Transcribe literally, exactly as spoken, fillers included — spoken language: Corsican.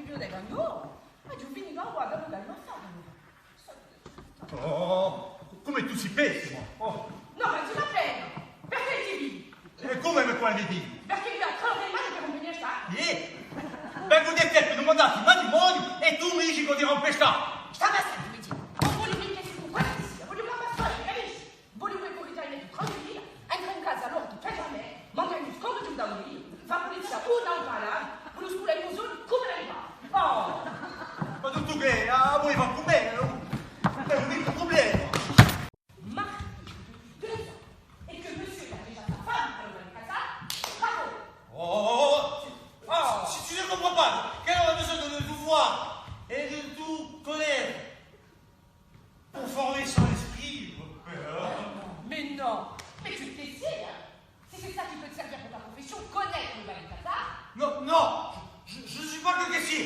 Più di quandu, aghju finitu à guardà un affare. Oh, cumu tù sì pessima! Oh. Nò, ma dì appena, perchè ti ridi? È cumu mi poi ridì? Perchè eiu aghju ancora di mali per un pignascià. Iè? Vengu di tempu, ùn m'hà dato matrimoniu è tù mi dici ch'aghju di rampestà. Stava à sente, mi dici, ùn vogliu micca esse cù quale chì sia, vogliu fà passà, capisci? Vogliu corrighjà i me tranquilli, entra in casa à l'ortu chì chjama, manca un scordu di un daulì, fà pulizia una à una, vogliu sculà i me soli cum'è l'animali. Oh! Ma tuttu què, a voli fà cù mè, ùn hè micca un prublema. Mardi, deux heures, et que monsieur a déjà sa femme à l'hôtel Casa, bravo! Oh, oh, oh, si, si tu ne comprends pas qu'elle a besoin de, de te voir et de te connaître pour former son esprit, euh. Mais non, mais tu es caissier, hein? Si c'est ça qui peut te servir pour ta profession, connaître le valet Casa. Non, non, je, je, je ne suis pas que caissier.